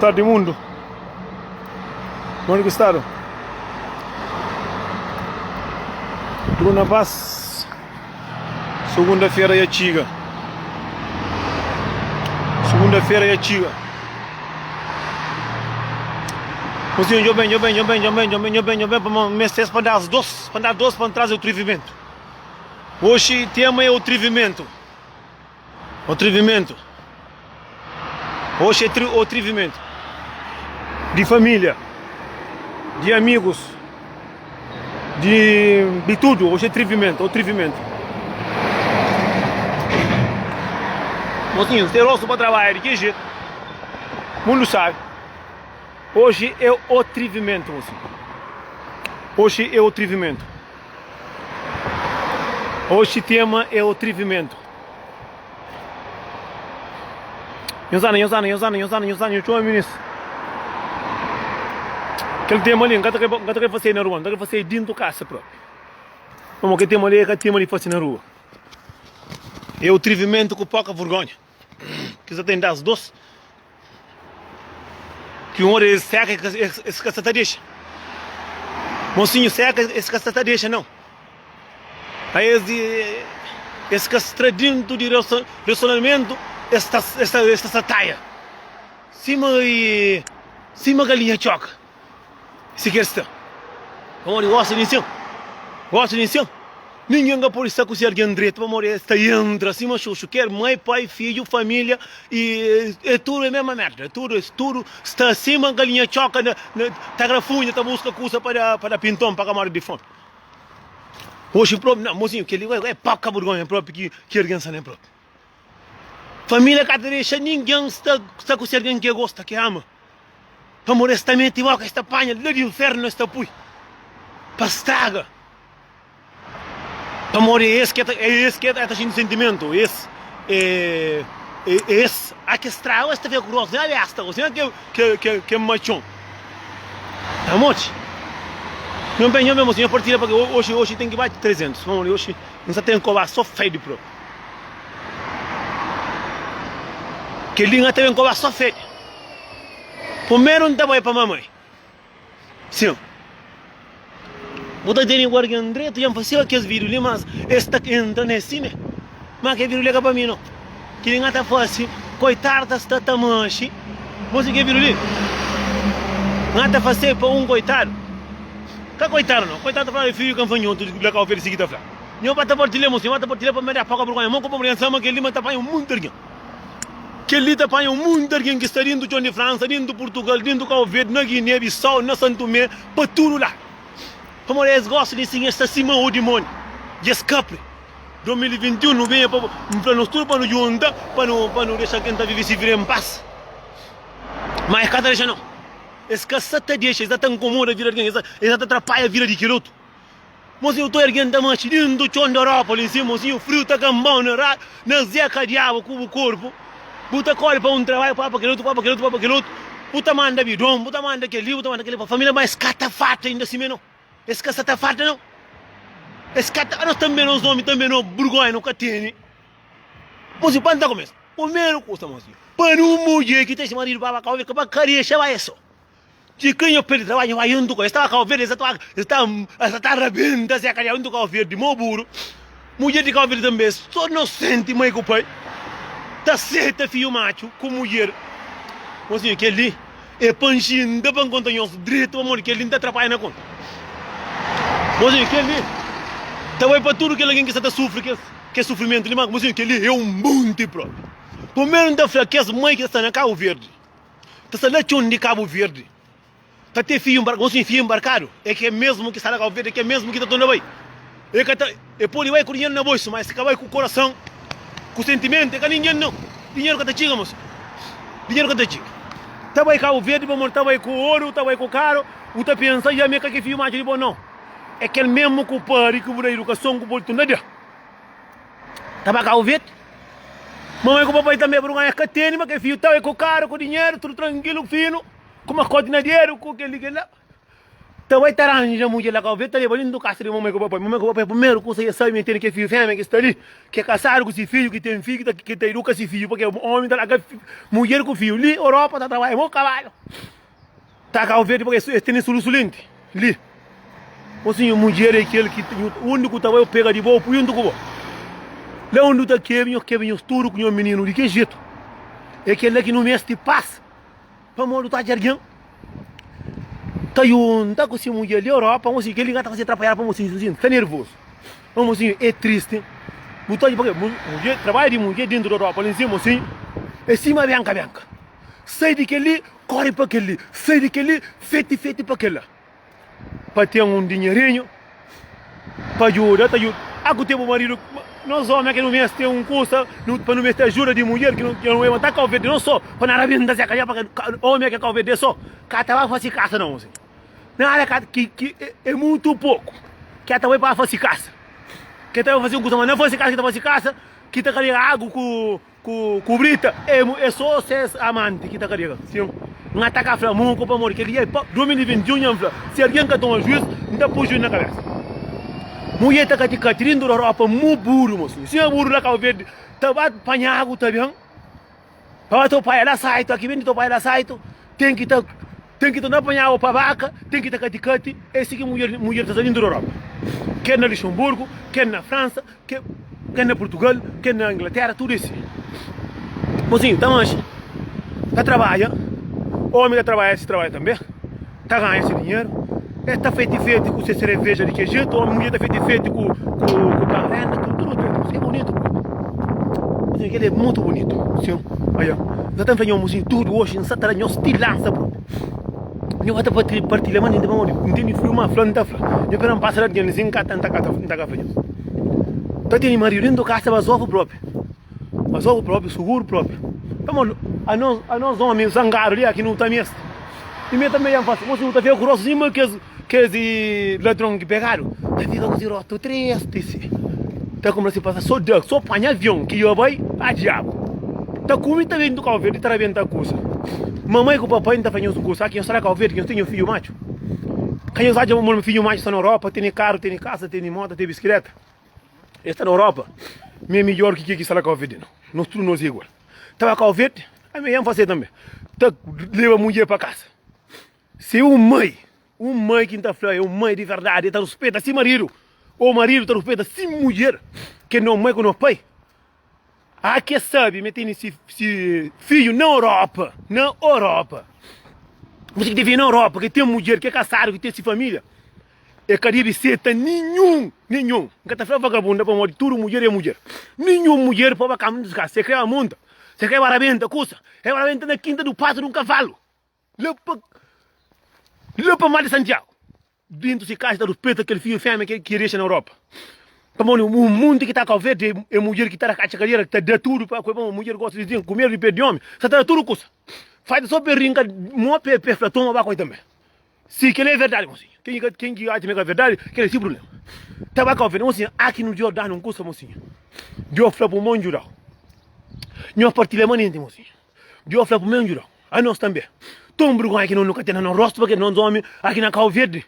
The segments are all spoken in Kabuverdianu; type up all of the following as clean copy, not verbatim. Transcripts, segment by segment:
tardi mundu. Modi ki stadu? Tudu na pas. Sugunda-fera ya txiga. Sugunda-fera ya txiga. Mosinhu, djo ben, djo ben, djo ben, djo ben, djo ben, djo ben, djo ben, pa meste es pa da-s dos, pa da dos pa N traze otrivimentu. Oxi tema é otrivimentu. Otrivimentu. Oxi é otrivimentu di família, di amigus, di, di tudu. Oxi é trivimentu, otrivimentu. Mosinhu, ten rostu pa trabadja di ki jetu? Mundu sabi. Oxi é otrivimentu, mosinhu. Oxi é otrivimentu. Oxi tema é otrivimentu. Nhos anda, nhos anda, nhos anda, nhos anda, nhos anda, nhos txoma minis. Kel tema li, N ka ta kre fase na rua, N ta kre fase dintu kasa propi. Pamodi kel tema li é ka tema di fase na rua. É otrivimentu ku poka vergonha. Ki sa ten das dos. Ki un ora es seka, es ka sa ta dexa. Mosinhu seka, es ka sa ta dexa nau. A es di es ka sta dintu di relasionamentu, es ta es ta es ta sataia sima sima galinha txoka. Si ki es sta. Pamodi gosta di nsin, gosta di nsin. Ningen ka pode sta ku se algen dretu pamodi es ta entra sima xuxu. Ker mai, pai, fidju, familia i e tudu e mesma merda. Tudu es tudu sta sima galinha txoka na na ta grafunha ta buska kusa pa da pa da pinton pa ka mori di fomi. Oxi propi na mosinhu keli é poka burgonha propi ki ki algen sta ne propi. Familia ka ta dexa ningen sta sta ku se algen ki e gosta ki ama. Pamodi es ta mete boka es ta panha la di infernu es ta pui pa straga. Pamodi é es ki é es ki ta xinti sentimentu es é es a ki straga es ta fika ku rostu sima besta sima ke ke matxon pamodi nho ben nho ben mosinhu nho partida pa oxi oxi ten ki bati 300 pamodi oxi N sa ten koba so fedi propi kel-li N ta ben koba so fedi primeru N ta bai pa mamai. Sin. Bu ta tene ku algen dretu, dja N faseba kes vídiu li, mas es ta entra nes simé. Má kel vídiu li é ka pa mi, nau. Kel-li N ka ta fase. Koitadu ta sta ta manxe. Bo si kel vídiu li? N ka ta fase pa un koitadu. Ka koitadu, nau. Koitadu ta fla, é fidju kanfanhotu di la Kau Verdi, si ki ta fla. Nho ba ta partilha, mosinhu, ba ta partilha pa mi da poka burgonha. Mon ku pa N sama kel-li, ma ta panha monti algen. Kel-li ta panha un monti algen ki sta dintu txon di Fransa, dintu Purtugal, dintu Kau Verdi, na Giné Bisau, na San Tumé, pa tudu ladu. Pamodi es gosta di sin, es sta sima o dimóni dja es kapri. 2021 nu benha pa N fla nos tudu pa nu djunta pa nu pa nu dexa algen ta vive si vida en pas. Ma es ka ta dexa nau. Es ka sa ta dexa, es sa ta nkomoda vida di algen, es sa ta trapaia vida di kel otu. Mosinhu toi algen ta manxi dintu txon di Europa li nsin mosinhu friu ta kanbau na ra na zeka diabu ku bu korpu bu ta kori pa un trabadju pa pa kel otu pa pa kel otu pa pa kel otu bu ta manda bidon bu ta manda kel-li bu ta manda kel-li pa familia ma es ka ta farta inda simé no es ka sa ta farta no es ka ta anos tanbe nos omi tanbe no burgonha no ka tene mosinhu pa N ta kumesa primeru kusa mosinhu pa nu mudjer ki ta xi maridu pa ba kau pa ka dexa ba es so. Ti ki nho perde trabadju, nho bai juntu ku el. Es staba Kau Verdi, es ta es ta es ta rabenta se kadiau juntu Kau Verdi, mo buru. Mudjer di Kau Verdi tanbe, so nosenti mai ku pai ta seta fiju matxu ku mudjer. Mosinhu, kel-li é pa N xinta pa N konta nhos dretu, pamodi kel-li N ta trapadja na konta. Mosinhu, kel-li ta bai pa tudu kel algen ki sta ta sufri kes kes sufrimentu li. Ma, mosinhu, kel-li é un monti propi. Primeru N ta fla kes mai ki sta na Kau Verdi. Ta sta la txon di Kabu Verdi ta te fiu nbarkadu, gosi fiu nbarkadu é ke mesmu ki sta na Kabu Verdi, é ke mesmu ki ta torna bai. E ka ta, e pode bai ku dinheru na bolsu, ma es ka bai ku korason, ku sentimentu, é ka ningen nau. Dinheru ka ta txiga mosi, dinheru ka ta txiga. Ta bai Kabu Verdi pamodi ta bai ku oru, ta bai ku karu, bu ta pensa, ya mi é ka ke fiu matxu di bo, nau. É kel mesmu ku pari, ku bu da idukason, ku pode torna da. Ta ba Kabu Verdi. Mamai ku papai tanbe burgonha ka tene, ma kel fiju ta bai ku karu, ku dinheru, tudu trankilu, finu, ku makoti na dedu, ku kel-li, kel-la. Ta bai ta ranja mudjer la Kau Verde, ta leba dentu kasa di mamai ku papai. Mamai ku papai primeru kusa e sabi ma e tene ke fiju femia ki sta li, ki e kasadu ku si fiju, ki ten fiju, ki ta iduka si fiju, purke omi ta larga mudjer ku fiju li Europa ta trabadja mo kabalu. Ta Kau Verde purke es tene sulusulinti li. Mosinhu, mudjer e kel ki undi ku ta bai, pega di bo, pui juntu ku bo. La undi ta kebe, nhos kebe nhos tudu ku nhos mininu di ke jetu. E kel la ki nu mesti pas. Pamodi ta atxa algen ta junta ku se mudjer di Europa, mosinhu, kel-li ka ta faze trapalhada pa mosinhu, mosinhu sta nervozu. Ma mosinhu é tristi, bu ta odja pake mudjer, trabadju di mudjer dentu di Europa li nsin, mosinhu, é sima benka benka. Sai di kel-li, kori pa kel-li, sai di kel-li, feti feti pa kel-la. Pa ten un dinherinhu pa djuda, ta djuda. A ku ten bu maridu, nos omi ke nu meste un kusa, pa nu meste ajuda di mudjer ki nu ema ta Kau Verde no so, pa na rabenta se ka pa omi ke Kau Verde so ka ta ba fasi kasa no mosi. Nada ka ki ki e mutu poku ke ta bai pa fasi kasa. Ke ta bai fasi un kusa, ma na fasi kasa ke ta fasi kasa ki ta kariga agu ku Ku ku brita é é só ses amanti ki ta karega sim N ata ka fla mon ku pamodi kel dia é pa 2021 nha N fla si algen ka toma juiz N ta pui juiz na kabesa Mulher ta kati kati dintu da ropa mu buru mosinhu Sin a buru la Kau Verdi ta ba panha agu ta ben Pa ba topaia la saitu aki ben di topaia la saitu ten ki ta ten ki ta na panha agu pa baka ten ki ta kati kati É si ki mulher mulher ta sta dintu da ropa Ker na Luxemburgo ker na Fransa Ke ke na Portugal, ke na Inglaterra, tudu esi. Mozinho ta manxe, ta trabadja, omi ta trabadja si trabadja tanbe, ta ganha si dinheru, es ta feti feti ku se sereveja di ke jetu, omi mudjer ta feti feti ku ku ku pa renda, tudu tudu dretu. É bonitu. Mozinho keli é mutu bonitu. Sim, oia. Nsa ta fla nho mozinho tudu oxi nsa ta da nho stilansa propi. Nho ka ta partilha ma nin pamodi N tene friu ma fla N ta fla Nho pera N pasa la dianti si N ka ta N ta ka N ta ka fla nhos Ta tene maridu dentu kasa bazofu propi Bazofu propi suguru propi Pamodi anos anos omi zangadu li aki nu ta meste I mi tanbe dja N fla si nu ta fika ku rostu sima kes kes ladron ki pegadu Ta fika ku si rostu tristi si Ta kunpra si pasa so da so panha avion ki yo bai pa diabu Ta kume ta ben di Kau Verdi ta rabenta kusa Mamai ku papai N ta fla nhos un kusa Aki nhos sta na Kau Verdi nhos ten nhos fidju matxu Ka nhos atxa ma fidju matxu sta na Europa tene karu tene kasa tene mota tene bisikleta Es sta na Europa mi é midjor ki ke ki sta na Kau Verdi nau Nos tudu nos é igual Ta ba Kau Verdi ami N fase tanbe Ta leba mudjer pa kasa Se un mai Un mai ki N ta fla é un mai di verdadi, el ta ruspeta si maridu, ô maridu ta ruspeta si mudjer, ki é nos mai ku nos pai. A ke sabe ma el tene si fidju na Europa, na Europa. Você ki ten fidju na Europa, ki ten mudjer, ki é kasadu, ki ten si família, el ka debe seta ninhun, ninhun, N ka ta fla vagabunda pamodi tudu mudjer é mudjer, ninhun mudjer pa ba kama di kasa, se krê ba monta, se krê ba rabenta kusa, el ba rabenta na kinta du pasu di un kavalu. La pa la pa mar di Santiagu. Dentu si kasa ta ruspeta kel fidju femia ki ki dexa na Europa. Pamodi un munti ki ta Kau Verdi é mudjer ki ta da katxa kadera, ki ta da tudu pa koi, pamodi mudjer gosta di dinheru, ku medu di perde omi, sa ta da tudu kusa. Fadja so pe rinka mo pe pe fla toma ba koi tanbe. Si kel é verdadi mosinhu. Ken ki ken ki atxa ma é ka verdadi, kel é si prublema. Ta ba Kau Verdi, mosinhu, aki nu Dios danu un kusa mosinhu. Dios fla bu mon djudau. Nho partilha manenti mosinhu. Dios fla bu mon djudau. Anos tanbe, ton burgonha ki no ka ten na no rostu, pabia nos omi aki na Kau Verdi,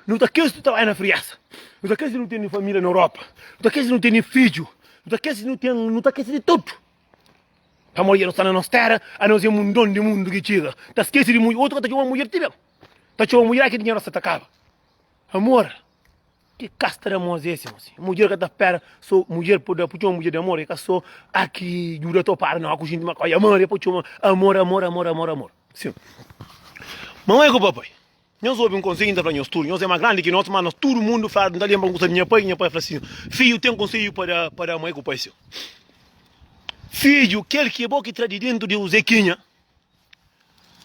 no ta kesi no ta bai na friasa, no ta kesi no tene familia na Europa, no ta kesi no tene fidju, no ta kesi no ten, no ta kesi di tudu. Pamodi no sta na nos tera, anos e mundon di mundu ki txiga, ta skesi di mudjer, utru ka ta txoma mudjer ti ben, ta txoma mudjer aki dinheru sta ta kaba. Amor. Ki kasta di amor é esse mosi? Mudjer ka ta spera so mudjer pa da pa txoma mudjer di amor, é ka so a ki djuda topadu na ku xinti ma ka amor é pa txoma amor amor amor amor amor. Sim. Mamai ku papai, nhos obi un konsedju n ta fla nhos tudu, nhos é más grandi ki nos, má nos tudu mundu fladu, n ta lenbra un kusa di nha pai, nha pai fla sin, fidju ten konsedju pa da pa da mai ku pai seu. Fidju, kel ki é bo ki tra di dentu di Zekinha,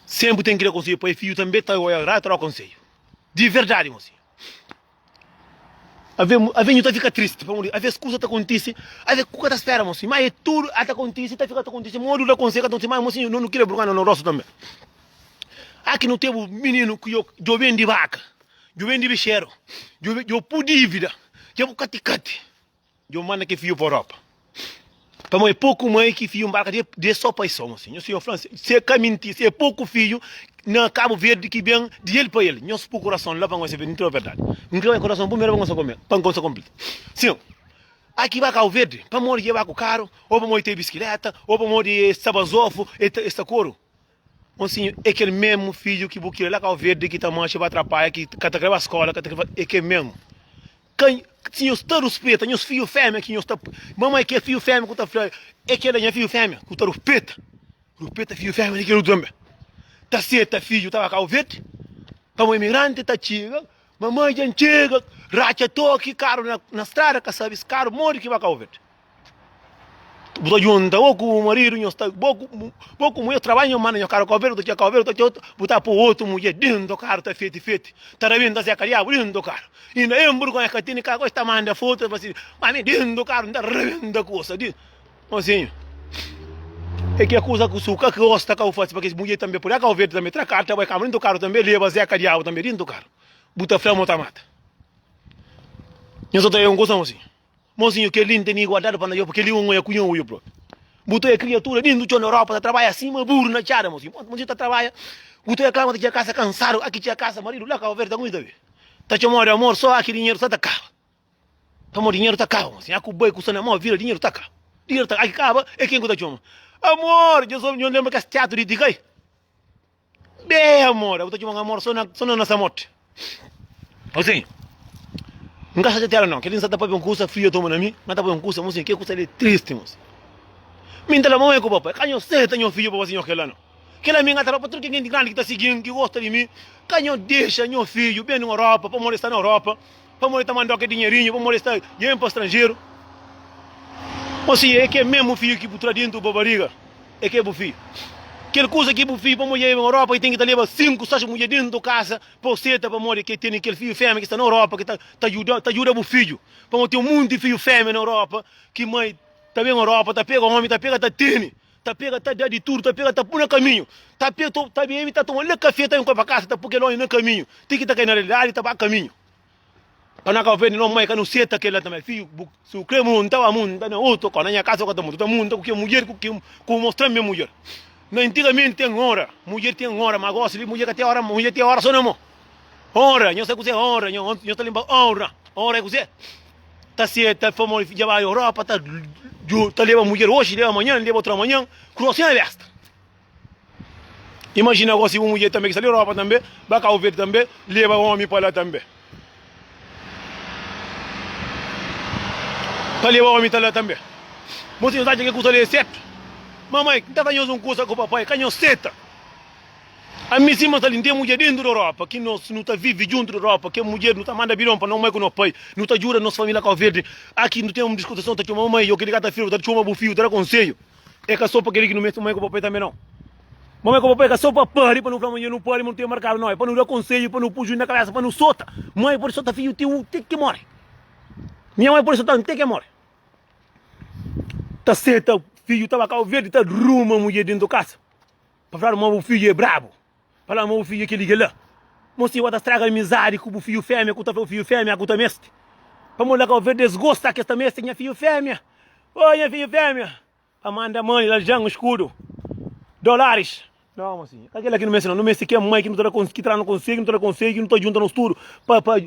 senpri ten ki da konsedju pa e fidju tanbe ta oia raiu ta da konsedju. Di verdadi mosi. Ave, ave nhu ta fika tristi pamodi aves kusa ta kontise, ave ku ka ta spera mosi, ma e tudu a ta kontise, ta fika ta kontise, modu da konse ka ta kontise, ma mosi no no kre burgonha na no rostu tanbe. Aki no tebu mininu ku yo djo bendi baka, djo bendi bixeru, djo djo pu divida, dja bu kati kati, djo manda ke fiju pa Europa. Pamodi é poku mai ki fidju nbarka di di é só pai só mosinhu. Nhu sinhor fla si é ka minti si é poku fidju na Kabu Verdi ki ben di el pa el. Nhos pu kurason la pa N konse N tra verdadi. N kre bai kurason primeru pa N konse kome pa N konse konpleta. Sinhor, aki ba Kabu Verdi pamodi ki e ba ku karu ô pamodi ten biskileta ô pamodi e sta bazofu e ta e sta koru. Mosinhu, é kel mesmu fidju ki bu kria la Kabu Verdi ki ta manxe ba trapaia ki ka ta kre ba skola ka ta kre ba é kel mesmu. Ka si nhos ta ruspeta nhos fidju fémia ki nhos ta Mamai kel fidju fémia ku ta fla é kel la nha fidju fémia ku ta ruspeta Ruspeta fidju fémia di kel otu tanbe Ta seta fidju ta ba Kabu Verdi Pamo imigranti ta txiga Mamai dja N txiga Ratxa toki karu na strada ka sabe si karu modi ki ba Kabu Verdi. Bu ta djunta bo ku bu maridu, nhos ta bo ku bo ku mudjer trabadja, nhos manda nhos karu Kau Verdi, bu ta txega Kau Verdi, bu ta txega otu, bu ta poi otu mudjer dentu karu ta feti feti, ta rabenta Zé Kadiabu dentu karu. Inda en burgonha ka tene karu, es ta manda fotu, ta fla si, ma mi dentu karu N ta rabenta kusa di. Mosinhu, e ke kusa ku su ka gosta ka bu fasi pa kes mudjer tanbe pudi a Kau Verdi tanbe tra karu ta bai kama dentu karu tanbe leba Zé Kadiabu tanbe dentu karu. Bu ta fla mo ta mata. Nhos ta oia un kusa mosinhu. Mosinhu, kel-li N tene guardadu pa na Jeová, kel-li un oia ku nha oiu propi. Bu ta oia kriatura dintu txon na Europa ta trabadja sima buru na txada, mosinhu. Mosinhu ta trabadja, bu ta oia klama ta txega kasa kansadu, aki txega kasa maridu la Kau Verdi ta kumsa ta bi. Ta txomau di amor, so aki dinheru sa ta kaba. Pamodi dinheru ta kaba, mosinhu. Aku bai ku sta na mau vida, dinheru ta kaba. Dinheru ta aki kaba, é ken ku ta txoma? Amor! Dja sobi, nho lenbra kes tiatru di Tikai? Bê amor, bu ta txoma-m amor so na so na nosa morti. Mosinhu, N ka sta xatiadu nau, kel-li N sa ta pâpia un kusa, fria toma na mi, N ka ta pâpia un kusa, mosinhu, kel kusa li é tristi, mosinhu. Mi N ta fla mamai ku papai, ka nhos seta nho fidju pa fase nho kel-la nau. Kel-la mi N ka ta fla pa tudu kel genti grandi ki ta sigi-m, ki gosta di mi, ka nho dexa nho fidju ben na Europa, pamodi el sta na Europa, pamodi el ta manda-u kel dinherinhu, pamodi el sta dja ben pa stranjeru. Mosinhu, é kel mésmu fidju ki bu tra dintu bu bariga. É ke bu fi. Kel kuza ki bu fi pa mudjer na Europa ki ten ki ta leba 5, 6 mudjer dentu kasa pa bu seta pamodi ke tene kel fidju femia ki sta na Europa ki ta ta djuda ta djuda bu fidju pamodi ten munti fidju femia na Europa ki mai ta ben Europa ta pega omi ta pega ta tene ta pega ta da di tudu ta pega ta pu na kaminhu ta pega ta bebe ta toma le kafe ta ben ku el pa kasa ta pu kel omi na kaminhu ti ki ta kai na realidadi ta ba kaminhu. Pa na Cabo Verde no mai ka nu seta kela tambe fidju bu si bu kre munta ba munta na otu kau na nha kasa bu ka ta munta bu ta munta ku ke mudjer ku ke ku mostran me mudjer na antigamenti ten ora mudjer ten ora ma gosi li mudjer ka ten ora mudjer ten ora so na mo ora nho sa kuse ora nho nho ta lenbra ora ora é kuse ta seta pamodi dja bai Europa ta ta leba mudjer oxi leba manhan leba otra manhan krosi na besta. Imajina gosi un mudjer tanbe ki sta li Europa tanbe, ba Kau Verdi tanbe, leba omi pa la tanbe. Pa leba omi ta la tanbe. Mosi nhos atxa ke kusa li é sertu? Mamai, N ta fla nhos un kusa ku papai, ka nhos seta. Ami sima sta li, N ten mudjer dentu di Europa, ki nos nu ta vivi djuntu di Europa, ke mudjer nu ta manda bidon pa no mai ku no pai, nu ta djuda nos familia Kau Verdi. Aki nu ten un diskutison, ta txoma mamai, yo keli ka ta firma, ta txoma bu fiju, ta da konselhu. É ka so pa kel-li ki nu meste mamai ku papai tanbe nau. Mamai ku papai ka so pa pari, pa nu fla ma dja nu pari, ma nu ten markadu nau. É pa nu da konsedju, pa nu pui juiz na kabesa, pa nu sota. Mai pode sota fidju ti u ti ki more. Nha mai pode sota-m ti ki more. Ta seta fidju ta ba Kau Verdi ta ruma mudjer dentu kasa. Pa fladu ma bu fidju é brabu. Pa fla ma bu fidju é kel-li kel-la. Mosinhu ba ta straga amizadi ku bu fidju fémia ku ta fla bu fidju fémia ku ta meste. Pamodi la Kau Verdi es gosta ki es ta meste nha fidju fémia. Oi nha fidju fémia. Pa manda mãe la jan escudo dolares não mocinha ka kela ki nu meste não nu meste ke mãe ki nu ta da ki tra no conselho nu ta da conselho nu ta junta nos tudo pa pa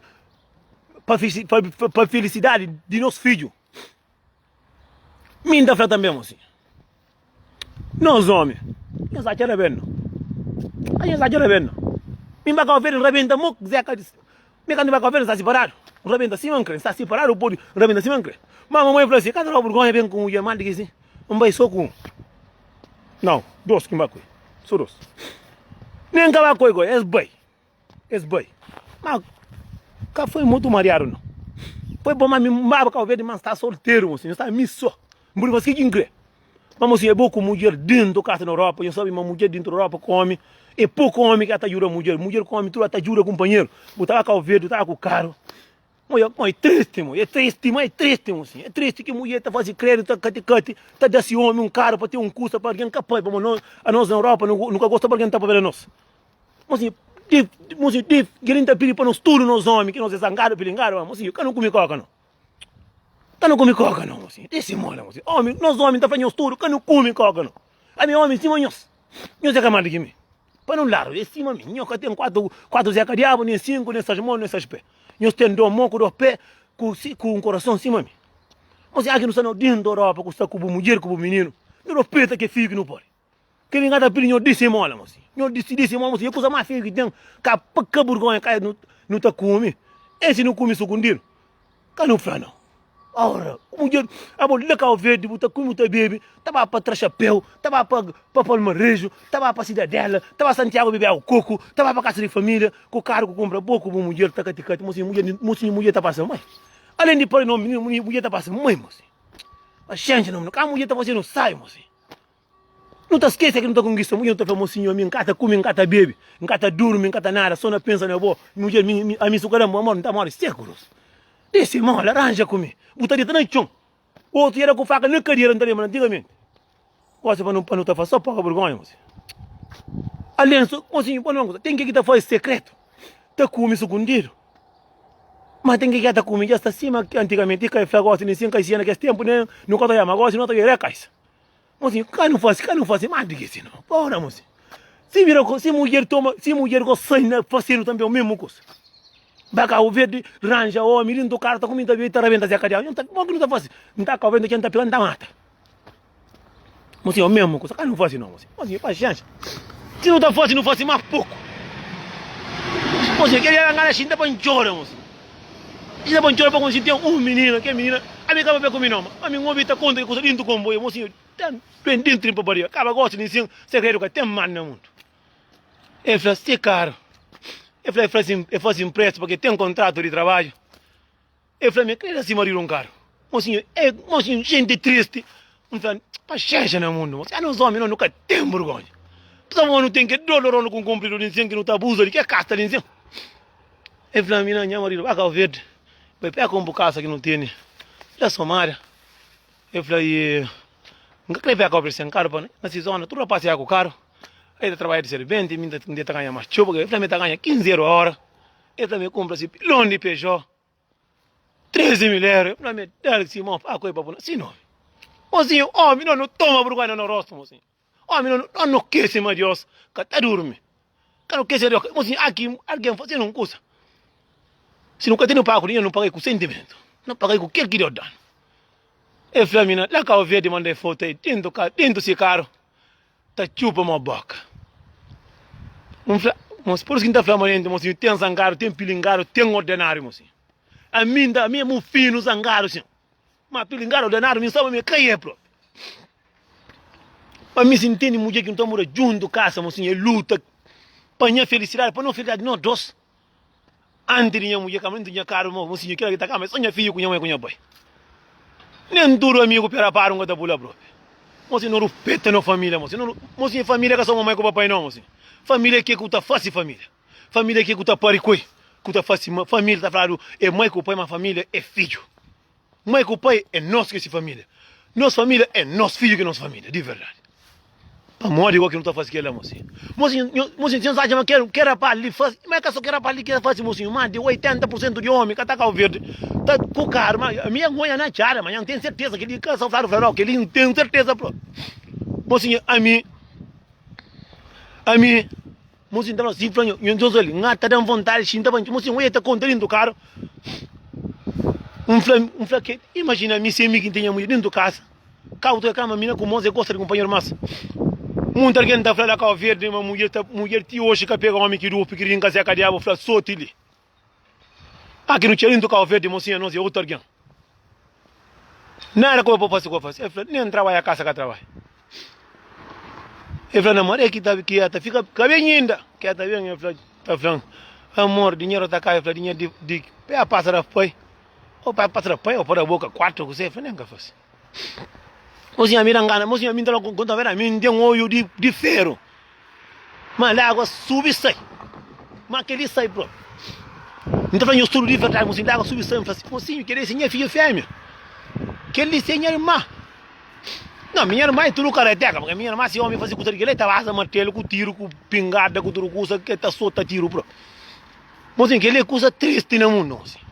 pa pa pa felicidade di nos fidju mi nta fla tambe mocinha nos homi nhos atxa rabendo nhos atxa rabendo mi nba ka ofende nrabenta mo zeka Mi kantu ba Kau Verdi N sta siparadu N rabenta sima N kre N sta siparadu pode N rabenta sima N kre Ma mamai fla si Ka ta da-u burgonha ben ku mudjer mal di ki si N bai so ku un Nau, dos ki N ba ku el So dos Nen N ka ba ku el Es bai Es bai Ma ka foi mutu mariadu nau Foi bon ma mi N baba Kau Verdi ma N sta solteru mosinhu N sta mi so N pudi fasi ki N kre Ma mosinhu é bo ku mudjer dentu kasa na Europa Nhos sabe ma mudjer dentu Europa ku omi É poku omi ki ta djuda mudjer Mudjer ku omi tudu ta djuda kunpanheru Bu ta ba Kau Verdi bu ta ba ku karu Mo é tristi mo é tristi ma é tristi mosinhu É tristi ki mudjer ta fasi kreditu ta kati kati Ta da si omi un karu pa ten un kusa pa algen ka pai Pamodi anos na Europa nu ka gosta pa algen ta papia di nos Mosinhu di mosinhu di Kel-li N ta pidi pa nos tudu nos omi ki nos é zangadu pilingadu Mosinhu ka nu kume koka no. Ka nu kume koka nau, mosinhu. Disi mola, mosinhu. Omi, nos omi, N ta fla nhos tudu, ka nu kume koka nau. Ami é omi sima nhos. Nhos é ka más di ki mi. Pa nun ladu, é sima mi. Nhos ka ten kuatu, kuatu zeka diabu, nen sinku, nen sais mon, nen sais pé. Nhos ten dos mon ku dos pé, ku, ku un korason sima mi. Mosinhu, aki nu sta na dintu Europa ku sta ku bu mudjer ku bu mininu. Nu rupeta ke fiju ki nu pode. Kel-li N ka ta pidi nho disi mola, mosinhu. Nho disi, disi mola, mosinhu. É kusa más feiu ki ten. Ka pa ka burgonha ka nu, nu ta kume. E si nu kume sukundidu? Ka nu fla nau. Ora, mudjer, abo la Kau Verdi bu ta kume, bu ta bebe, ta ba pa tra xapeu, ta ba pa pa Palmareju, ta ba pa Sidadela, ta ba Santiagu bebe agu koku, ta ba pa kasa di familia, ku karu ku kunpra bo ku bu mudjer ta kati-kati. Mosinhu, mudjer, mosinhu, mudjer ta pasa mai. Alen di pari no mininu, mudjer ta pasa mai, mosinhu. Paxénxa no mininu. Ka mudjer ta fase no sai, mosinhu. Nu ta skese ki nu ta konkista mudjer, nu ta fla, Mosinhu, ami N ka ta kume, N ka ta bebe, N ka ta durmi, N ka ta nada, so na pensa na bo. Mudjer, mi, ami su ka da-m bu amor, N ta móre sekulus. Dise mola, ranja ku mi, bu ta dita na txon. Otu dja da ku faka na kadera, N ta lenbra antigamenti. Gosi pa nu, pa nu ta fase so poka burgonha, mosinhu. Alen so, mosinhu, pa nu ten ke ki ta fase sekretu, ta kume sukundidu. Ma ten ke ki ta kume dja sta sima antigamenti, i ka e fla gosi, nin sin ka i na kes tempu, nen nu ka ta oja, ma gosi no ta oja rekaisa. Mosinhu, ka nu fase, ka nu fase más di ki si no. Pora, mosinhu. Si bira ko, si mudjer toma, si mudjer ko sai na fasedu tanbe o mesmu kusa. Ba Cabo Verde, ranja omi dintu karu ta kume ta bebe ta rabenta se kadiau. Nta, mo ki nu ta fase? Nta Cabo Verde nta pega nta mata. Mosinhu, o mesmu kusa, ka nu fase no, mosinhu. Mosinhu, paxenxa. Si nu ta fase, nu fase más poku. Mosinhu, kel dia ngana xinta pa ntxora, mosinhu. Xinta pa ntxora pa konsi ten un minina, kel minina, ami ka papia ku mi no, ma ami N obi ta konta ke kusa dintu konboiu, mosinhu, ten ben dintu di paparia. Kaba gosi di nsin segredu ka ten mal na mundu. El fla, si karu. El fla, el fla sin, el fasi nprestu pake ten kontratu di trabadju. El fla mi, krê da si maridu un karu. Mosinhu, e, mosinhu, xinti tristi. N fla, paxénxa na mundu, mosinhu. Anos omi, nos nu ka ten burgonha. Psa mo nu ten ke dor dor ku kunpridu di nsin ki nu ta abuza di ke kasta di nsin. El fla mi, na nha maridu ba Kau Verdi, bai peka un bukasa ki nu tene la Somalia. El fla, e, N ka krê peka oferese-m karu pa na si zona tudu rapaz ya ku karu. El ta trabadja di serbenti, mi N ta ganha mas txeu, el fla mi ta ganha 15 eru a ora. El fla mi kunpra si pilon di Peugeot. 13 mil euro. Eu falei, dale Simão, fala com ele para Si não. Mozinho, homem, não, não toma vergonha no rosto, mozinho. Homem, não, não, não quer cima de Deus, que tá dorme. Que não quer ser Deus. Mozinho, aqui alguém fazendo um coisa. Se nunca tem pago dinheiro, não paguei com sentimento. Não paguei com aquele que Deus dá. Ele falou, mina, lá cá o verde mandei foto aí, dentro, dentro desse carro, tá chupa uma boca. Um fla, mas por isso que não tá falando, mozinho, tem zangado, tem pilingado, tem ordinário, mozinho. Ami nta, ami é mufinu zangadu sin. Ma pilingadu ordenadu mi nsa ma mi ka é propi. Pa mi si ntende mudjer ki nu ta mora djuntu kasa mosinhu e luta pa nha felisidadi, pa no felisidadi no dos. Anti di nha mudjer kama dentu nha karu mo mosinhu kila ki ta kama é so nha fidju ku nha mai ku nha pai. Nen tudu amigu pera paru nka ta bula propi. Mosinhu no rupeta no familia mosinhu. Mosinhu familia ka so mamai ku papai no mosinhu. Familia é ke ku ta fasi familia. Família ke ku ta pari ku ku ta fasi família ta fladu é mai ku pai ma família é fidju mai ku pai é nos ki é si família nos família é nos fidju ki é nos família di verdadi pamodi igual ki nu ta fasi kela mosinhu mosinhu mosinhu si nhos atxa ma kel kel rapaz li fasi ma é ka so kel rapaz li ki ta fasi mosinhu ma di 80 por sentu di omi ka ta kau verdi ta ku karu ma ami nha ngonha na txada ma nha n ten serteza kel li ka so fladu fla no kel li n ten serteza propi mosinhu ami ami Mosinhu ta fla si, fla nho, nho Deus ali, nha ta dan vontadi xinta pa Mosinhu, oia ta konta dintu karu. N fla, N fla ke, imajina mi si é mi ki N ten nha mudjer dintu kasa, kabu ta kama mina ku mos e gosta di kunpanheru mas munti algen ta fla la Kau Verdi ma mudjer ta mudjer ti oxi ka pega omi ki dupi ki rinka seka diabu fla soti li. A ki nu txeu dintu Kau Verdi mosinhu anos é otu algen. Nada ku bo pa fasi ku bo fasi. El fla nen trabadja kasa ka trabadja. El fla na maré ki ta ki ta fika ka ben inda ki ta ben el fla ta flan amor dinheru ta kai el fla dinheru di di pé pasa da pai o pai pasa da pai o pa da boka kuatru ku se el fla nen ka fasi. Mosinhu ami da ngana mosinhu ami nta konta verdadi ami nten oiu di di feru. Ma lagua subi sai. Ma kel-li sai propi. N ta fla nhos tudu di verdadi, mosinhu, lagua subi sai. N fla si, mosinhu, kel-li é se nha fidju fémia. Kel-li se nha irma. Não, minha irmã é tudo karateka, porque minha irmã, se homem fazer kusa di kel-li, ta baza martelo ku tiro, ku pingarda, ku tudu kusa, ke ta sota tiro propi. Mosinhu, kel-li é kusa tristi na mundu, mosinhu.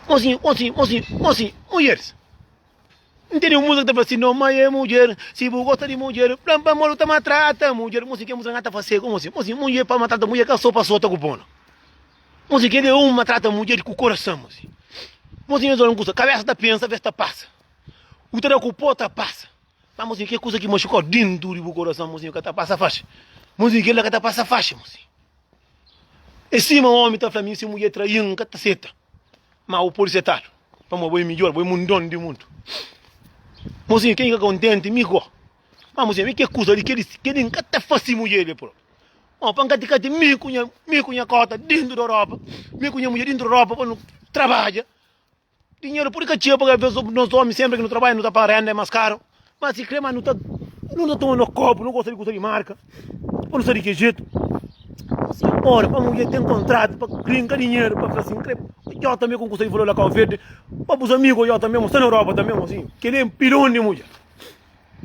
Mosinhu, mosinhu, mosinhu, mosinhu, mudjeris. N tene un múzika ki ta fla si, No mai é mudjer, si bu gosta di mudjer, fla-m pamodi bu ta maltrata mudjer. Mosinhu, kel múzika nga ta fase ku mosinhu. Mosinhu, mudjer pa maltrata mudjer ka so pa sota ku pona. Mosinhu, kel é un maltrata mudjer ku korason, mosinhu. Mosinhu, es ola un kusa, kabesa ta pensa, ves ta pasa. Bu ta da ku po ta pasa. Ma mosinhu, kel kusa ki machuka-u dentu di bu korason, mosinhu, ka ta pasa faxi. Mosinhu, kel la ka ta pasa faxi, mosinhu. É sima omi ta fla mi si mudjer trai-m, N ka ta seta. Ma bu pode setadu, pamodi bo é midjor, bo é mundon di mundu. Mosinhu, ken ki ka kontenti, mi go. Ma mosinhu, mi ke kusa di kel kel-li N ka ta fase mudjer li propi. Mo, pa N ka ti kati mi ku nha, mi ku nha kota dentu di Europa, mi ku nha mudjer dentu di Europa pa nu trabadja. Dinheru pode ka txeu, pabia aves nos omi senpri ki nu trabadja nu ta paga renda é mas karu. Ma si kre ma nu ta nu ta toma no kopu, nu gosta di kusa di marka, pa nu sta di ki jetu. Si ora pa mudjer ten kontratu pa brinka dinheru pa fla si N kre odjau tanbe ku kusa di valor la Kau Verdi, pa bus amigu odjau tanbe mo sta na Europa tanbe mo si keli é pilon di mudjer.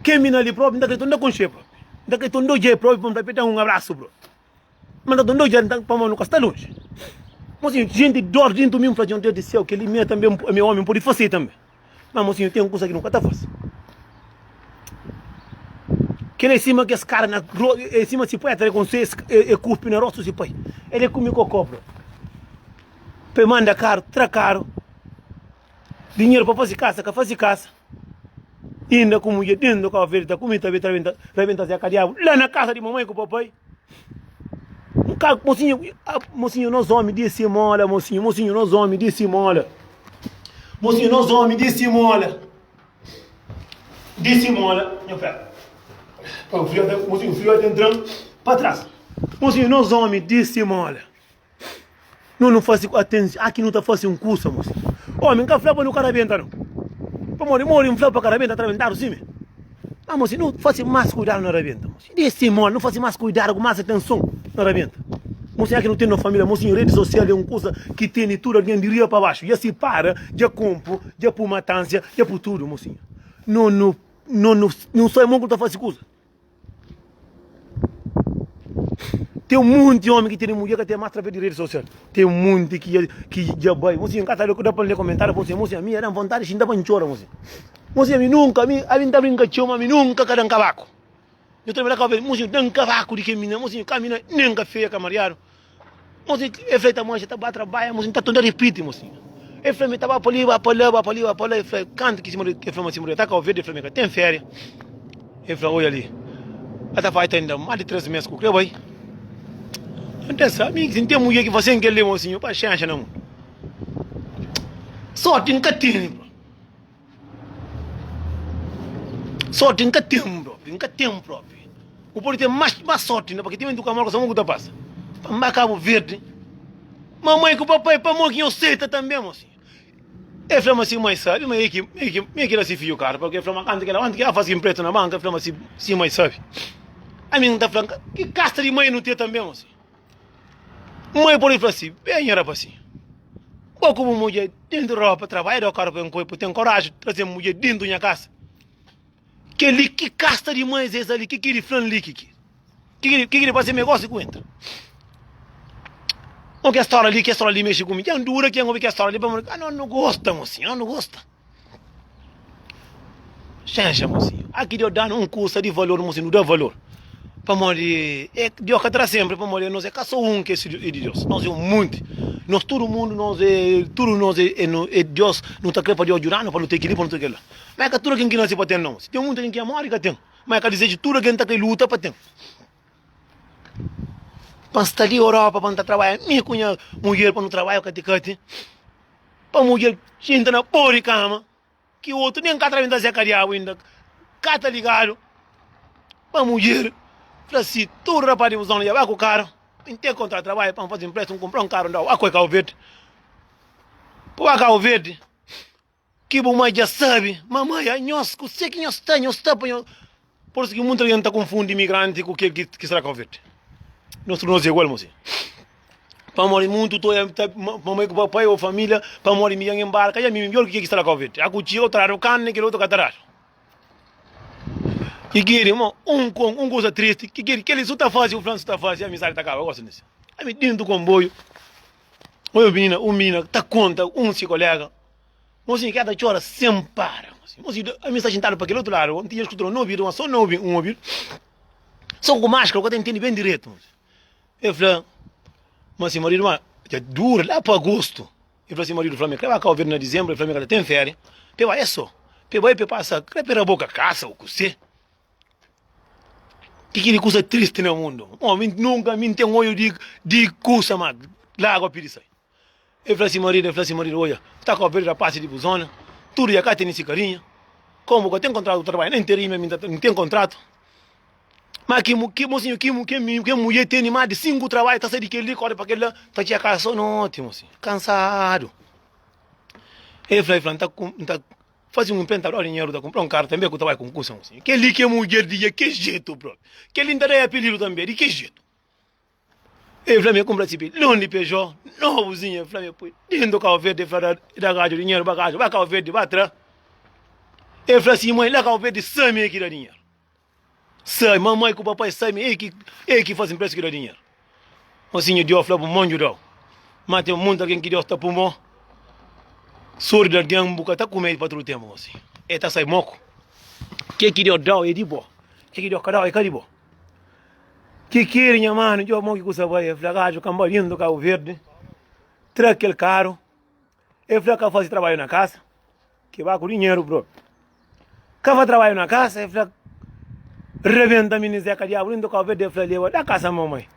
Ken mi na li propi N ta kre ta konxe propi, N ta kre ta odjai propi pa N fla pa el da un abrasu propi. Ma nta ta odja nta pamodi nu ka sta lonji. Mosinhu, jinti dor dintu mi, N fla, Nhor Deus di séu, kel-li mi tanbe, ami ómi, N pode fase tanbe. Ma, mosinhu, ten kusa ki nu ka ta fase. Kel-li é sima kes kara na é sima si pai ta rekonse, e kuspi na rostu si pai. El é kume kokó, bro. Pa e manda karu, tra karu, dinheru pa fase kasa, ka fase kasa. Inda ku mudjer dentu Kau Verdi ta kume ta be ta rabenta rabenta Zé Kadiabu la na kasa di mamai ku papai. Nka mosinhu mosinhu nos omi disi mola mosinhu mosinhu nos omi disi mola mosinhu nos omi disi mola disi mola nha fé pa frio mosinhu frio ta entran pa tras mosinhu nos omi disi mola. No nu fasi ku atenson. Aki nu ta fasi un kusa, mos. Omi, N ka fla pa nu ka rabenta, no. Pamodi modi N fla pa ka rabenta, ta rabentadu sime. Ma, mos, nu fasi mas kuidadu na rabenta, mos. Di si modi, nu fasi mas kuidadu ku mas atenson na rabenta. Mos, aki nu ten no familia, mos, redi sosial é un kusa ki tene tudu algen di riba pa baxu. Dja si para, dja konpu, dja pu matansia, dja pu tudu, mos. No, no, no, no sai mon ku nu ta fasi kusa. Tem munti omi ki tene mudjer ka ten mas através di redi sosial. Tem munti ki ki dja bai. Mosinhu ka ta da pa lê komentáriu pa mosinhu, mosinhu ami ya dan vontadi xinta pa N txora mosinhu. Mosinhu ami nunka ami ami N ta brinka txeu ma ami nunka ka dan kabaku. Nhu ta bira kabaku mosinhu dan kabaku di ke mina mosinhu ka mina nen ka feia ka mariadu. Mosinhu e fla e ta manxa ta ba trabadja mosinhu ta torna ripiti mosinhu. E fla mi ta ba pa li ba pa la ba pa li ba pa la e fla kantu ki si e fla ma si ta Kau Verdi e fla mi ka ten feria. E fla oia li a ta fai ta inda mas di 3 mes ku kre bai. N pensa mi si N ten mudjer ki fasen kel li mosinhu paxenxa na mundu. Sorti N ka tene bro. Sorti N ka ten propi, N ka ten propi. Bu pode ten más, más sorti inda, pake timenti ku amor ku sa ku ta pasa. Pa N ba Kabu Verdi, mamai ku papai, pamodi ki nhos seta tanbe, mosinhu? El fla ma si mai sabe, ma e ki, e ki, e ki da si fidju karu, pake el fla ma kantu ki el anti ki el fasi inprestu na banka, el fla ma si, si mai sabe. Ami N ta fla, ki kasta di mai nu ten tanbe, mosinhu? Mai pode fla si, Ben, nha rapasinhu, bo ku bu mudjer dentu ropa trabadja da karu pa N koi, bu ten koraji di traze mudjer dentu nha kasa? Kel-li ki kasta di mai es ali? Ki ki fla-m li? Ki ki ki ki fase mi gosi ku entra? O kes stória li, kes stória li mexe ku mi. Dja N dura ki N obi kes stória li, pamodi ah, no gosta, mosinhu, no gosta. Xenxa, mosinhu. Aki Deus da-nu un kusa di valor, mosinhu, nu da valor. Pamodi é, Deus ka tra senpri, pamodi nos é ka so un ki é di Deus, nos é un monti. Nos tudu mundu, nos é, tudu nos é, é, é Deus, nu ta kre pa Deus djuda-nu pa nu ten kel-li, pa nu ten kel-la. Ma é ka tudu algen ki nase pa ten, nau. Si ten munti algen ki é móre, ka ten. Ma é ka dizeju tudu algen ta kre luta pa ten. Pa N sta li Europa, pa N ta trabadja, mi ku nha mudjer pa nu trabadja kati-kati, pa mudjer xinta na pó di kama, ki otu nen ka ta benta se kadiabu inda ka ta ligadu, pa mudjer fla si, tudu rapaz di bu zona dja ba ku karu, N ten kontra trabadju pa N fasi inpréstimu, N kunpra un karu N dau, a koi Kau Verdi, pa ba Kau Verdi. Ki bu mai dja sabe ma mai a nhos kuse ki nhos sta nhos sta pa nhos por isu ki munta algen ta konfundi imigranti ku kel ki sta na Kau Verdi nos tudu nos é igual mosi pamodi muntu ta oia ta mamai ku papai ou familia pamodi mi dja N embarka dja mi midjor ki kel ki sta na Kau Verdi a ku txiga ou ta dadu kanda kel otu ka ta dadu ki kiri mo un un kusa tristi ki kiri kel li su ta fasi u fla su ta fasi amizadi ta kaba gosi nisi ami dintu konboiu. Oi minina, un minina ta konta un si kolega, Mosinhu ki el ta txora sen para. Mosinhu, ami sta xintadu pa kel otu ladu, N tinha skuta na obidu, ma so na obi un obidu, so ku maskra, ku ka ta intende ben diretu. El fla ma si maridu, ma dja dura la pa agostu. El fla si maridu fla ma el kre ba Kau Verdi na dizembru, el fla ma el ka ta ten feria, pa el bai el so, pa el bai pa el pasa, kre pa el raboka kasa o kuse. Ki kili kusa tristi na mundu. Oh, mi nunka mi ten oiu di di kusa ma lagua pidi sai. El fla si maridu, el fla si maridu, oia, ta ka obi rapasi di bu zona, tudu ya ka tene si karinha. Komu ka ten kontratu ku trabadja na interime, mi ta ten kontratu. Ma ki ki mosinhu ki ki ki mulher tene mas di 5 trabadju ta sai di kel li kore pa kel la, ta txia kasa so noti, mosinhu, kansadu. El fla, el fla, nta nta Fazi un inpentador dinheru ta kunpra un karu tanbe ku ta bai ku un kusa un Kel-li ki é mudjer di dja ke jetu propi Kel-li N ta da-i apelidu tanbe di ke jetu El fla-m el kunpra si pilon di Peugeot nobuzinhu El fla-m el pui dentu Kau Verdi El fla da da gaju dinheru ba gaju ba Kau Verdi ba tra El fla si mai la Kau Verdi sami el ki da dinheru Sai mamai ku papai sai el ki el ki fazi inpresu ki da dinheru Mosinhu Dios fla bu mon djudau ma ten monti algen ki Dios ta pu mo sori di algen bu ka ta kume pa tudu tempu mosinhu e ta sai moku ke ki Dios dau e di bo ke ki Dios ka dau e ka di bo ki kiri nha manu djo mo ki kusa bai e fla gaju kanba dintu Kabu Verdi tra kel karu e fla ka fazi trabadju na kasa Ki ba ku dinheru propi. Ka fa trabadju na kasa, e fla rebenta mini Zeka diabu li ntoka verde, e fla leba da kasa mamai.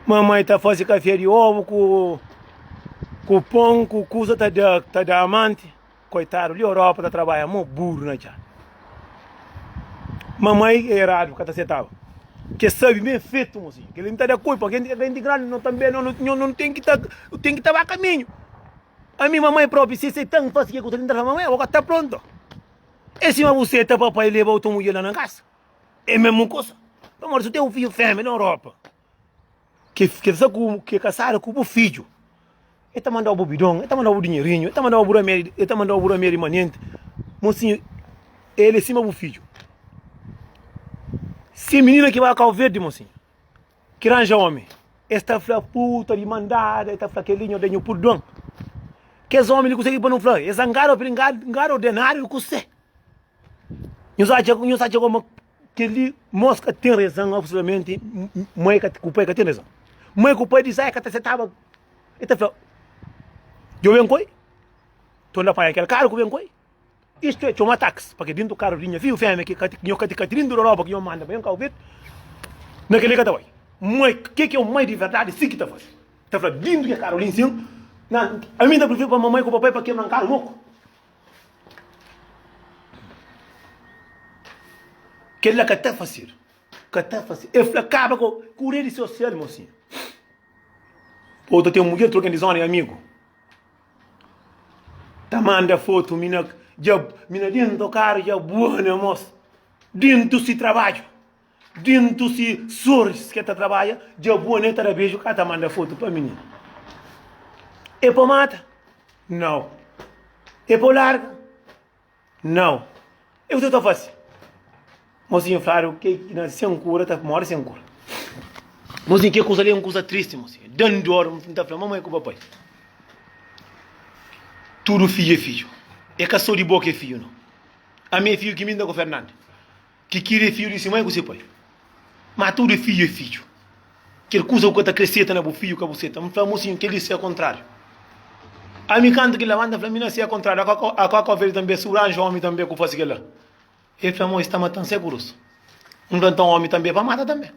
Mamai ta fasi kafe di obu ku ku pon ku kusa ta da ta da amanti. Koitadu li Europa ta trabadja mo buru na txa. Mamai e eradu ka ta setaba. Ke sabi ben fetu mosinhu. Kel li ta da kulpa, genti grandi no tambe no no ten ki ta ten ki ta ba kaminhu. Ami mamai propi si seta N fasi ke ku ta tenta fla mamai abo ka ta pronto É sima bu seta papai leba otu mudjer la na kasa É mesmu kusa Pamodi si bu ten un fidju femia na Europa Ki ki sta ku ki kasadu ku bu fidju E ta mandau bu bidon, e ta mandau bu dinherinhu, e ta mandau bu ramedi, e ta mandau bu ramedi manenti Mosinhu el é sima bu fidju Si minina ki ba Kau Verdi mosinhu Ki ranja omi es ta fla puta di mandada e ta fla kel-li nho da nho purdon kes omi li kuse ki pa nu fla es zangadu o ngadu ordenadu di kuse nhos atxa nhos atxa ma kel-li mos ka ten rezan absolutamenti mai ku pai ka ten rezan mai ku pai di sai ka ta setaba e ta fla djo ben koi to na panha kel karu ku ben koi Isto é, txoma taxi, pa ke dintu karu di nha fidju femia ki ka nho ka ti ka ti dintu ropa ki nho manda pa nha Kau Verdi, na keli ka ta bai. Mai, ke ki é un mai di verdadi si ki ta fasi. Ta fla dintu ke karu li nsin, na ami nta prifiri pa mamai ku papai pa kebra-m karu moku. Kel la ka ta fasidu, ka ta fasidu. El fla kaba ku ku redi sosial mosinhu. Ou ta ten mudjer troken di zona e amigu. Ta manda foto mi na dja mi na dentu karu dja bua na mos dentu si trabadju dentu si soris ke ta trabadja dja bua ne ta da beju ka ta manda foto pa minina e pa mata nau e pa larga Nau. E kuzê ta fase? Mosinhu fladu ke ki nase sen kura ta móre sen kura. Mosinhu, ke kuza li é un kuza tristi, mosinhu. Da-m dor, N ta fla mamai ku papai. Tudu fidju é fidju. É ka sô di bo ki é fidju, nau. Ami é fidju ki mi N ta ku Fernanda. Ki kiri é fidju di si mai ku si pai. Má tudu é fidju é fidju. Kel kuza ku ka ta kre seta na bu fidju ka bu seta. N fla mosinhu kel-li se akontráriu. Ami kantu ki labanta N fla mi na se akontráriu. Ako ako verde tanbe su ranja omi tanbe ku fasi kel-la. El fla mo es ta mata-m se kurus. N fla nton omi tanbe pa mata tanbe.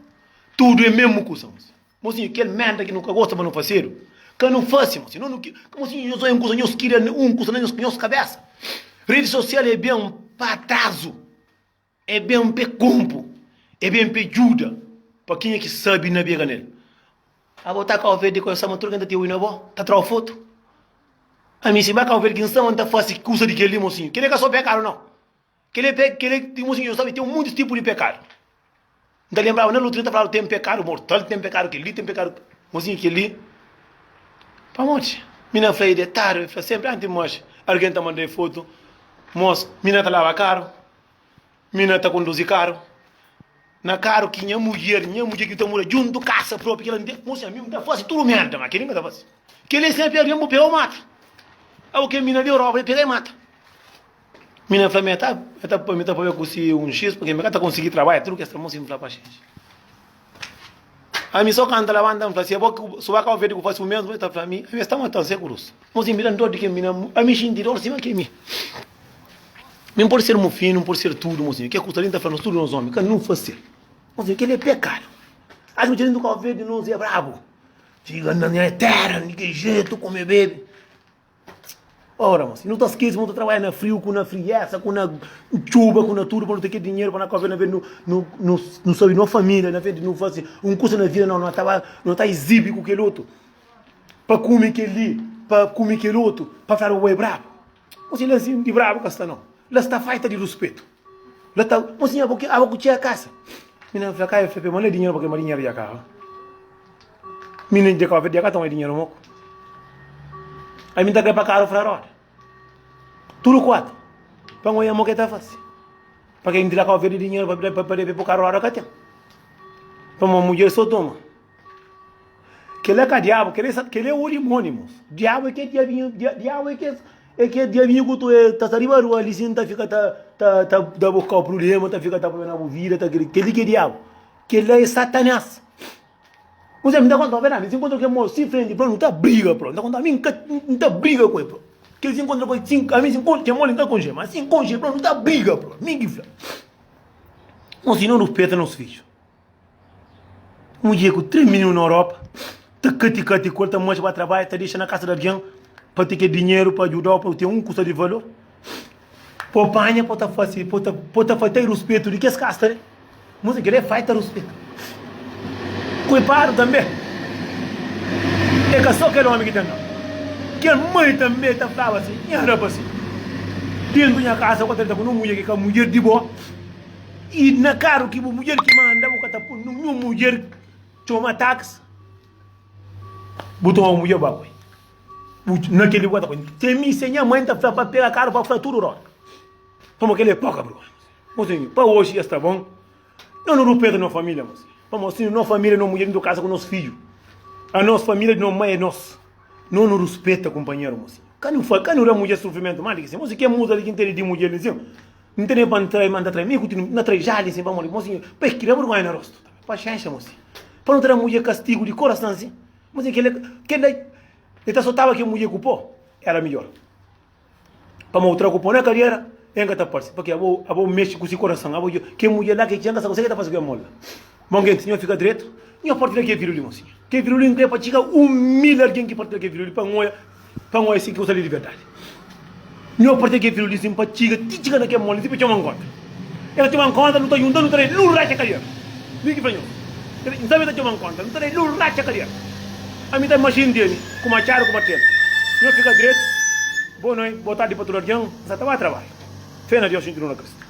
Tudu é mesmu kusa mosinhu. Mosinhu kel merda ki nu ka gosta pa nu fasedu ka nu fase mosinhu. Nu mosinhu nhos oia un kusa nhos kria un kusa na nhos kabesa. Redi sosial é ben pa atrazu. É ben p'e konpo, é ben p'e djuda pa kenha ki sabe nabega nel. Abo ta Kau Verdi ku el sama tudu ken ta te ui na bo, ta trau fotu. Ami si ba Kau Verdi ki N sama N ta fasi kusa di kel li mosinhu. Kel li ka so pekadu nau. Kel li é kel li mosinhu sabe ten muntis tipu di pekadu. N ta lenbraba na lutru ta fladu ten pekadu mortal, ten pekadu kel li, ten pekadu mosinhu kel li. Pamodi? Mi na fla e detadu, e fla senpri anti moxi algen ta manda e fotu, mos mi na ta laba karu. Mina ta konduzi karu. Na karu ki nha mudjer, nha mudjer ki ta mora djuntu kasa propi kila nte, mosi ami nta fasi tudu merda ma keli nka ta fasi. Keli é senpri algen bu pega u mata. Abo ke mina di Europa e pega e mata. Mina fla mi ta mi ta mi ta pabia ku si un xis porque mi ka ta konsigi trabadja tudu kes ta mosi nfla paxenxa. Ami so kanta labanta nfla si abo ku su ba Cabo Verde ku fasi u mesmu e ta fla ami ami es ta matan se krus. Mosi mi dan dor di ke mina ami xinti dor sima ke mi. Mi N pode ser mufinu, N pode ser tudu, mosinhu. Ke ku sta li N ta fla nos tudu nos omi, ka nu fase. Mosinhu, kel-li é pekadu. Asi bu txeu di Kau Verdi nos é brabu. Txiga na nha tera di ki jetu kume bebe. Ora, mosinhu, nu ta skese ma nu ta trabadja na friu ku na friesa, ku na txuba, ku na tudu pa nu ten kel dinheru pa na Kau Verdi na vez nu nu nu nu sabe no familia, na vez di nu fase un kusa na vida, no ta ba no ta izibi ku kel otu pa kume kel-li, pa kume kel otu, pa fladu bo é brabu. Mosinha la sin di brabu ka sta nau. La sta faita di ruspetu. La ta, mosinha abo ki abo ku txia kasa. Mina fla ka FP ma la dinheru pa ke ma dinheru dja kaba. Mina dja kaba dja ka toma dinheru moku. Ami ta kre pa karu fra roda. Tudu kuatu. Pa ngoia mo ke ta fasi. Pa ke inti la kaba di dinheru pa pa pa debe po karu roda ka ten. Pa mo mudjer so toma. Kel-la ka diabu, kel-la é sa, kel-la é o dimóni, mos. Diabu é ke diabinhu, dia, diabu é kes, é ke diabinhu ku tu é, ta sta riba rua li sin, ta fika ta, ta, ta da bu kau prubléma, ta fika ta poi na bu vida, ta kel, kel-li ki é diabu. Kel-la é Satanás. Kuzê, mi ta konta-u verdadi, mi si nkontra ku kel mos si frenti, bro, nu ta briga, bro. N ta konta-u, ami N ka, N ta briga ku el, bro. Kel si nkontra ku el, si, ami si nkontra, kel mos li N ka konxe, ma si N konxe, bro, nu ta briga, bro. Mi ki fla. Nos, si no ruspeta nos fidju. Mudjer ku 3 mininu na Europa ta kati kati ku el ta manxa ba trabadja ta dexa na kasa di algen pa ten kel dinheru pa djudau pa ten un kusa di valor po panha po ta fase po ta po ta falta ruspetu di kes kasa li musa kel é falta ruspetu kulpadu tanbe é ka so kel omi ki ten nau kel mai tanbe ta flaba si nha rapasi dentu nha kasa ku ta lida ku un mudjer ki ka mudjer di bo. I na karu ki bu mudjer ki manda bu ka ta pui ninhun mudjer txoma taksi bu toma bu mudjer ba pui bu na keli bu ka ta pui se mi se nha mãe ta fla pa pega karu pa fla tudu roda pamodi keli é poka vergonha mosinhu pa oxi es sta bon no nu rupeta no familia mosinhu pamodi si no familia no mudjer nu kasa ku nos fidju a nos familia di no mãe é nos no nu ruspeta kunpanheru mosinhu ka nu ka nu da mudjer sufrimentu mas di ki si mosinhu ke musa li ki ntene di mudjer li sin N tene pa N trai, ma N ta trai mi ku tene, N ta trai jali sin pamodi mosinhu, pa e kria burgonha na rostu tanbe. Paxénxa, mosinhu, pa nu ta da mudjer kastigu di korasan sin. Mosinhu, kel-la, kel-la, e ta sotaba kel mudjer ku pó, éra midjór. Pamodi bu tra ku pó na kadera, e ka ta parse, pabia abo, abo mexe ku si korasan, abo dja, kel mudjer la ke txen ka sa kuzê ke ta fase ku e mol la. Bon gentis, nho fika dretu, nho partilha kel vídiu li, mosinhu. Kel vídiu li N kre pa txiga 1000 algen ki partilha kel vídiu li pa N oia. Pa N oia si ki kusa li di verdadi. Nho partilha kel vídiu li sin pa txiga ti txiga na kel mol li si pa txoma-m konta. El ta txoma-m konta, nu ta junta, nu ta da-i lu ratxa kadera. Mi ki fla nho. N sabe el ta txoma-m konta, nu ta da-i lu ratxa kadera. Ami ta imajina di ami ku matxadu ku martelu. Nho fika dretu. Boa noiti, boa tardi pa tudu algen. N sa ta ba trabadju. Fé na Deus, xinti nu na Kristu.